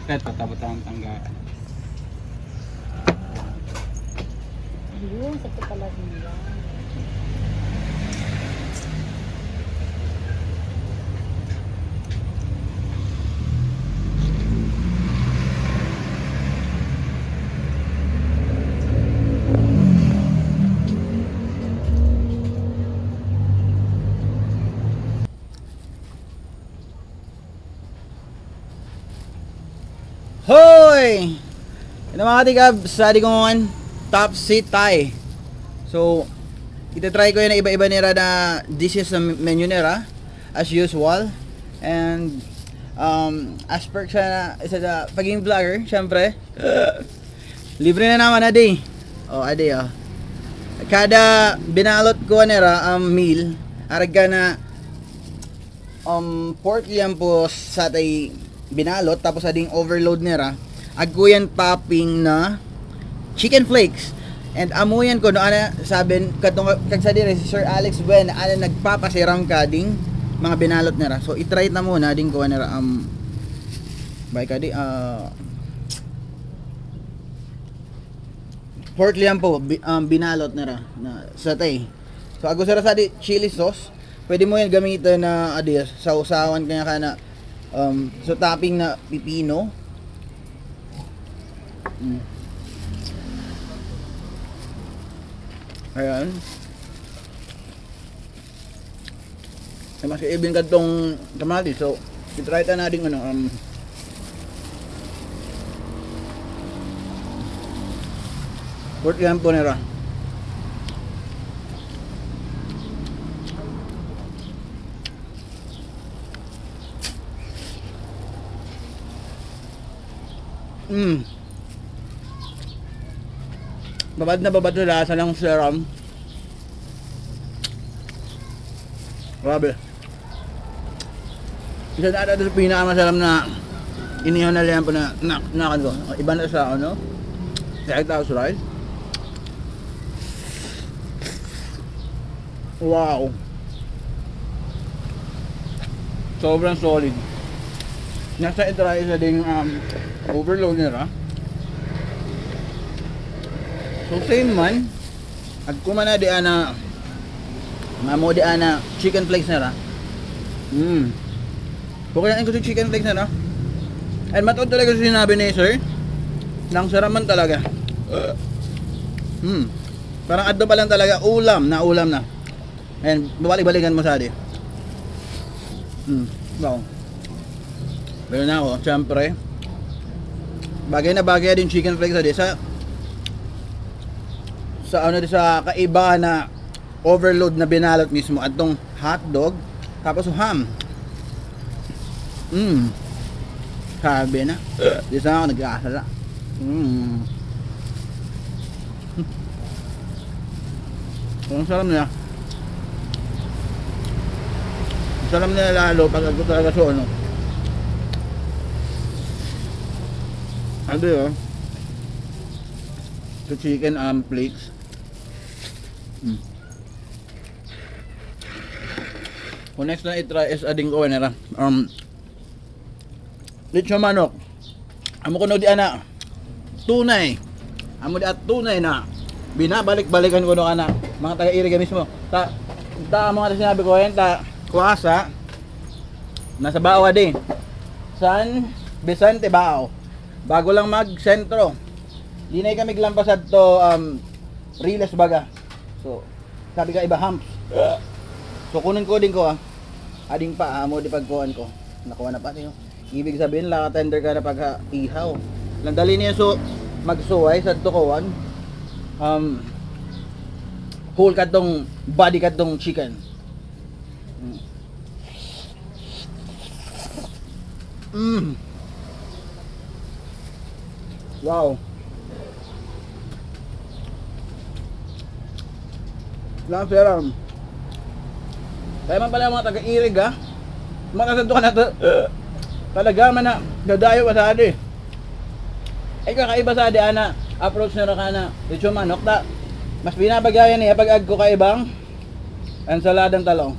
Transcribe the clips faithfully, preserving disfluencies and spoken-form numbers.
Kahit patabot ang tanggaan. Yun, sa ito pala nila. Hoy! Ito, mga katikab, sa di kong top seat tayo. So, itatry ko yan na iba-iba nira na dishes sa menu nira, as usual. And, um, as per sa, sa, sa pagiging vlogger, syempre, libre na naman, adi. O, adi, o. Kada binalot ko nira, um, meal, arag ka na, um, pork liampo satay binalot, tapos ading overload nira, agko yan topping na chicken flakes. And amo yan kuno ana sabi kadtong kag sa dire si Sir Alex Buen, ana nagpapasiram ka ding mga binalot nira. So, i-try ta muna ding kuha nira, um, bay ka di, ah, pork liampo, bi-, um, binalot nira na satay. So, agos ra sa di chili sauce. Pwede mo yan gamitan na, adi, sawsawan kaya ka na, um, so topping na pipino. Mm. Ayan. Ay, mas even kadtong kamatis. So, i-try ta na ding ano, um, pork liampo nira. Mm. Babad na babad sa lasa ng serum. Grabe. Isa na ata sa pinakamasalam na inihaw na liampo na, na, na ano, iba na sa ano, sa white rice. Wow. Sobrang solid. Nasa itra isa ding, um, overload nira. So, same man. Agko man na di ana, mamo di ana chicken flakes nira. Mm. Okay, ang gusto chicken flakes nira. And matuod talaga sa sinabi ni sir. Nang sarap man talaga. Mm. Parang adto pa lang talaga, ulam na, ulam na. Ayan, babalik-balikan mo sa di. Hmm, wow. Pero na ako, syempre. Bagay na bagay din chicken flakes sa di. Sa, sa ano di, sa kaiba na overload na binalot mismo. Adtong hotdog, tapos ham. Mm. Sabi na. Di sana ako nag-aasala. Mm. Ang sarap niya. Ang sarap niya lalo pag agto talaga sa ano. Ano yun? Sa chicken, um, flakes. Mm. Kung next na i-try is ading ko, nera. Um, lechon manok. Amo kuno di ana. Tunay. Amo di at tunay na binabalik-balikan ko no ana. Mga taga-Iriga mismo. Ta, ta, mga sinabi ko yan, ta, Kuasa, nasa Bao adi. San Vicente, Bao. Bago lang mag-sentro. Di na kami lampas adto, um, Riles baga. So, sabi ka iba, humps. So, kunin ko din ko, ah. Ading pa, amo di pagkuhan ko. Nakuha na pati, oh. Ibig sabihin, la tender ka na pag ihaw. Lang dali niya so magsuway sa tukuan. Um, whole katong body katong chicken. Mm. Mm. Wow. Lang siya lang. Kaya man pala mga taga-Irig, ah. Mga kasanto ka na to. Talaga man na, dadayo pa sa adi. Ay, kakaiba sa adi, ana. Approach na ra ka na. Lechon manok, ta. Mas binabagayan niya pag agko kaibang ensaladang talong.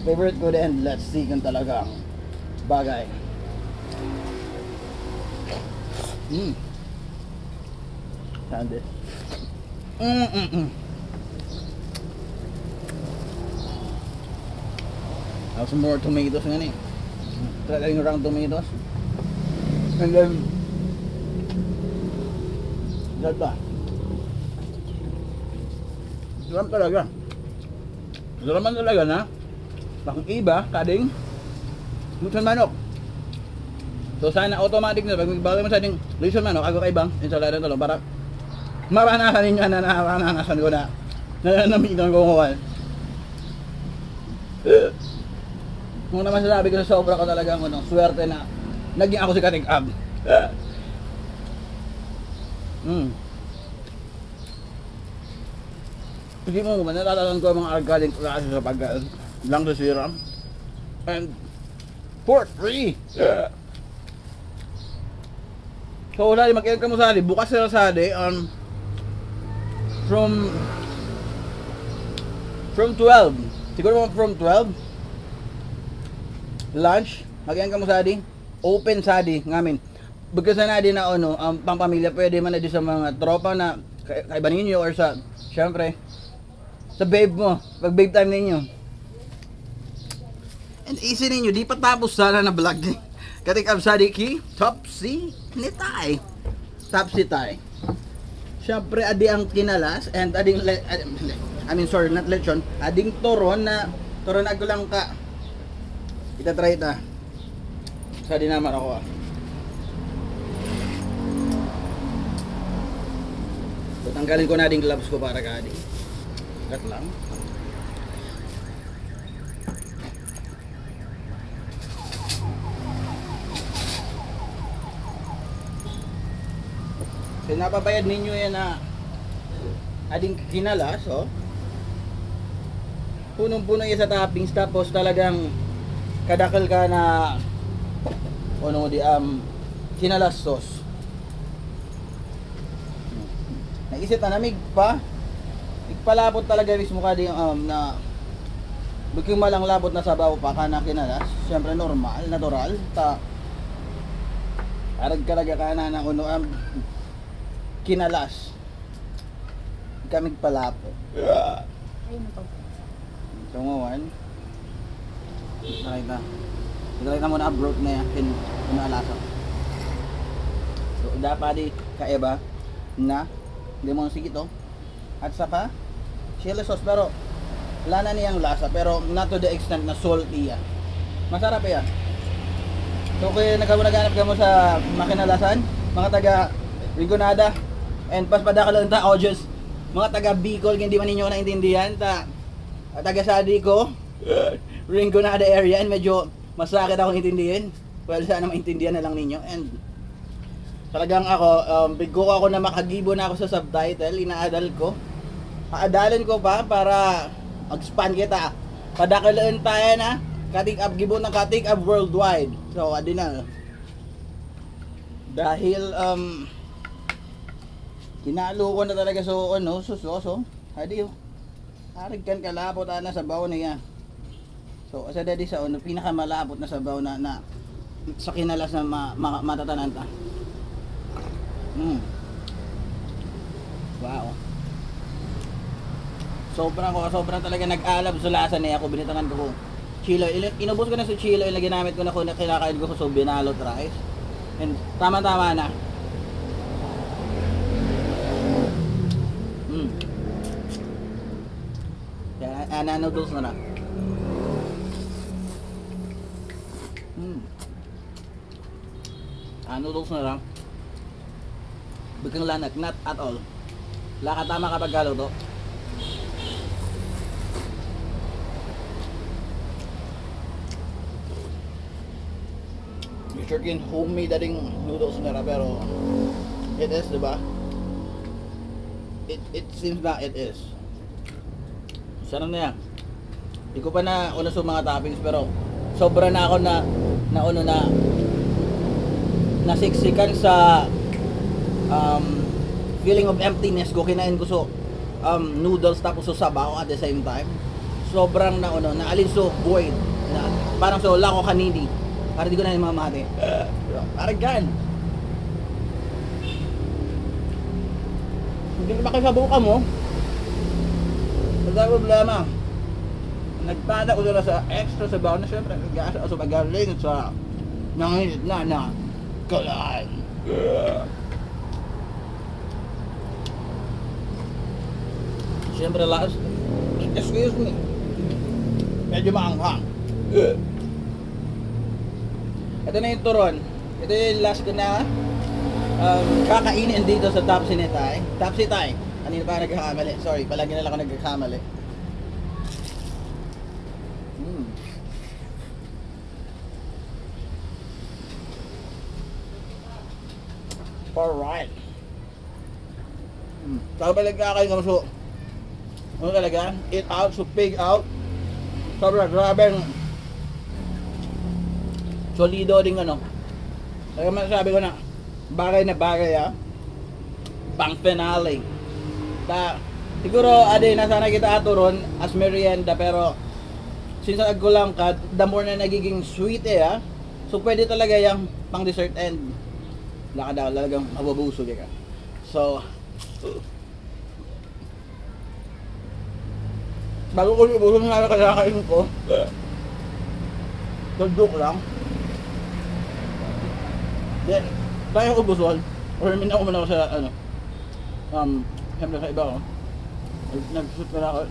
Favorite ko din. Let's see kung talagang bagay. Mm. Saan din? Mm, mm, mm. Tapos more tomatoes nga ni. Talagang round tomatoes. And then, saan ba? Sarap talaga. Sarap man talaga na. Pang iba, kading lechon manok. So, sana automatic na pag magbagay mo sa ating lechon manok, ako kaibang ensalada talong para maranasan ninyo, na naranasan ko na, na namitan ko kuwan. Kung naman sasabi ko sa sobra ko talaga, ano, swerte na naging ako si Katig Ab. Mm. Hindi mo ba, natatagan ko ang mga arkaling klase sa pagkain lang sa Siram. And for free. So, wala, mag-end ka mo sali. Bukas sila sali, um, from, from twelve. Siguro mga from twelve. Lunch, mag-end ka mo sali. Open sali, ngamin. Bukod sa na di na, ano, um, pang pamilya, pwede man na di sa mga tropa na ka-, kaiba ninyo or sa, syempre, sa babe mo, pag babe time ninyo. And easy ninyo, di pa tapos sana na vlog ni Katig Ab sadi ki Topsy ni Tay. Topsy Tay. Siyempre, adi ang kinalas and ading le-, ad-, I mean, sorry, not lechon, ading turon na, turon na gulang ka. Itatry ta. Sa dinamar ako, ah. So, tanggalin ko na ding gloves ko para kadi. Cut lang. So, napabayad ninyo yan na ading kinalas, oh. Punong-puno iya sa toppings, tapos talagang kadakal ka na, ano di, um, kinalas sauce. Naisip na namig pa. Igpalapot talaga mismo ka di, um, na bukong malang lapot na sabaw pa ka na kinalas. Siyempre normal, natural. Ta, arag talaga ka na, na ano, um, kinalas. Kamig palapot. Ayun na pag- Tungawan. Nakita. Nakita mo na abroad na yan. Kin-, kinalasan. So, dapat di kaiba na limon sige to. At saka, chili sauce. Pero, wala na niyang lasa. Pero, not to the extent na salty yan. Masarap yan. So, kaya nag-, naghanap ka mo sa makinalasan, mga taga Rinconada, and pas padakal ta, audience, mga taga Bicol, hindi man ninyo naintindihan, ta, taga Sadi ko, Rinconada area, and medyo masakit akong intindihin. Well, sana maintindihan na lang ninyo. And talagang ako, um, bigko ko ako na makagibo na ako sa subtitle, inaadal ko. Aadalan ko pa para mag-span kita. Padakulaan tayo na, Katig Ab, gibo ng Katig Ab worldwide. So, adi na. Dahil, um, kinalo ko na talaga, so, ano, suso, so, adi, oh. Arig kan kalapot ana sa baon niya. So, sa dadi sa, ano, pinakamalapot na sabaw na, na sa kinalas na ma-, ma-, matatanan ta. Mm. Wow. Sobrang ko, sobrang talaga nag-alab sa lasa niya. Ako, binitangan ko kung chili oil. Inubos ko na sa chili oil na ginamit ko na kung kinakain ko sa binalot rice. And tama-tama na. Mm. Yan, ah, na noodles na lang. Mm. Ah, noodles na lang. Biglang lanat, not at all. Wala ka tama kapag kaluto. Mister Kin, homemade na ding noodles nila, pero it is, di ba? It, it seems na it is. Sana na yan. Di ko pa na una sa mga toppings, pero sobra na ako na, na ano na, nasiksikan sa, um, feeling of emptiness ko. Kinain ko so, um, noodles tapos so sabaw at the same time. Sobrang na ano, naalin so void. Na, parang so lako kanini. Parang di ko na yung mamati. Parang gan. Hindi na makisabaw ka mo. Wala problema. Nagpada ko na sa extra sabaw na siyempre, nag-aasa sa magaling sa nanginit na na kalan. Siyempre, last, excuse me, medyo maanghang. Ito na yung turon. Ito yung last ko na, um, kakainin dito sa Tapsi ni Tay. Tapsi Tay. Kanina pa nagkakamali. Sorry, palagi na lang ako nagkakamali. Mm. Alright. Hmm. Saka pag nagkakain kami, so, ano talaga? Eat out, so pig out. Sobra, grabe ang solido ding ano. Kaya masasabi ko na, bagay na bagay, ah. Pang finale. Ta, siguro, adi, na sana kita atoron as merienda, pero since nagkulang ka, the more na nagiging sweet eh, ah. So, pwede talaga yung pang dessert and wala ka daw, talagang mabubusog ka. So, bago ko ubusin nga na kailangan ko. So, joke lang. Then, kaya ko ubusin. Or may nakuha na ako sa, ano, um, siyempre sa iba ko. Nag-, nag-shoot na ako.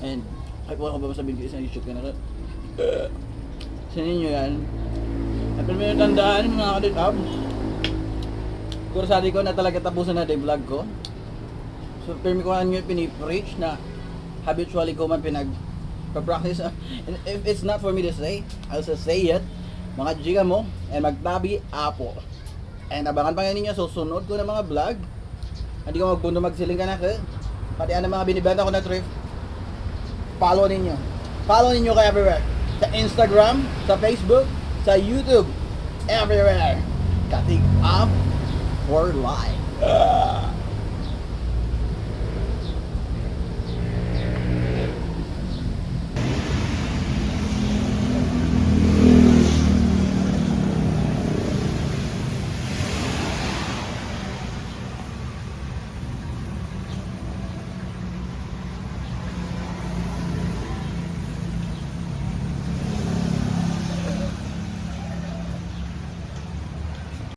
And, ay, wala ko ba masabihin ko isang YouTube ka na ka? Sa ninyo yan. At pero may tandaan, mga kaditab. Kursado ko na talaga tapusan na din vlog ko. So, pirmi ko nga nyo pinipreach na habitually ko man pinag-practice. And if it's not for me to say, I'll just say it. Mga chika mo, and magtabi, apo. And abangan pa nga ninyo, susunod ko na mga vlog. Hindi ko magbundo magsiling ka na, eh. Pati ano mga binibenta ko na thrift. Follow ninyo. Follow ninyo ka everywhere. Sa Instagram, sa Facebook, sa YouTube, everywhere. Katig up for life.